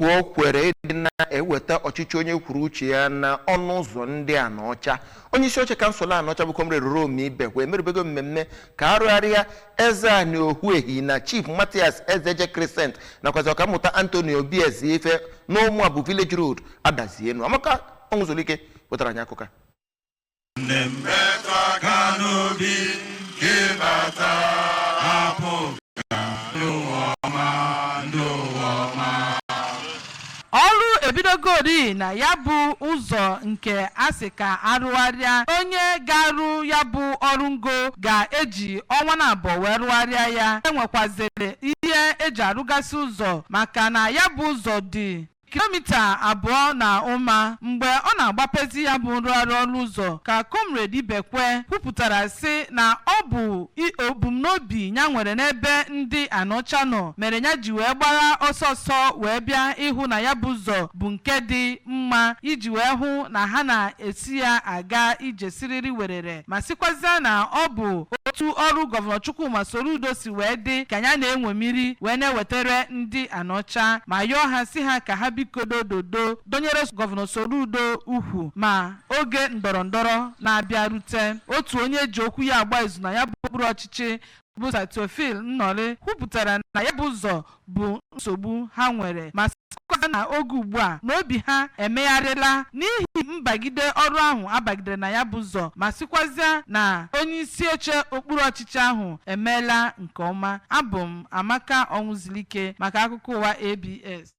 Nkwa o kwere ịdị na-eweta ọchịchị onye kwuru uche ya na ọnụ ụzọ ndị Anaọcha. Onye isi oche kansụl Anaọcha bụ Comrade Rome Ibekwe emerubego mmemme ka arụgharịa Ezeani Ohuehi na Chief Mathias Ezeje Crescent nakwazi Ọkammụta Anthony Obi Ezeife n'Ụmụabụ Village Road Adazi-Enu. Amaka Ọnwụzulike wetara anyị akụkọ a. Nne m metụ aka n'obi ka ịbata APGA ndị ụwa ọma ndị ụwa ọma. Ọrụ ebidogori na ya bụ ụzọ nke a sị ka arụgharịa. Onye ga-arụ ya bụ ọrụ ngo ga-eji ọnwa na abụọ wee rụgharịa ya. Enwekwazịrị ihe eji arụgasị ụzọ maka na ya bụ ụzọ dị kilomita 2 na ụma. Mgbe ọ na-agbapezi ya bụ nrụgharị ọrụ ụzọ, ka Comrade Ibekwe kwupụtara sị na ọ bụ ebumnobi ya nwere n'ebe ndị Anaọcha nọ mere ya ji wee gbara ọsọ ọsọ wee bịa ịhụ na ya bụ ụzọ bụ nke dị mma, iji wee hụ na ha na-esi ya aga ije siriri werere, ma sịkwazịa na ọ bụ otu ọrụ Gọvanọ Chukwuma Soludo si wee dị ka ya na-enwemiri wee na-ewetara ndị Anaọcha, ma yọọ ha si ha ka ha bikodo dodo dọnyere Gọvanọ Soludo ukwu ma oge ndọrọ ndọrọ na-abịa rute. Otu onye ji okwu ya agba izu na ya bụ okpuru ọchịchị bụ Sir Nnọrị kwupụtara na ya bụ ụzọ bụ nsogbu ha nwere, ma sịkwa na oge ugbu a na obi ha emegharịla n'ihi mbagide ọrụ ahụ abagidere na ya bụ ụzọ, ma sịkwazịa na onye isi oche okpuru ọchịchị ahụ emeela nke ọma. Abụ m Amaka Ọnwụzilike maka akụkọ ụwa ABS.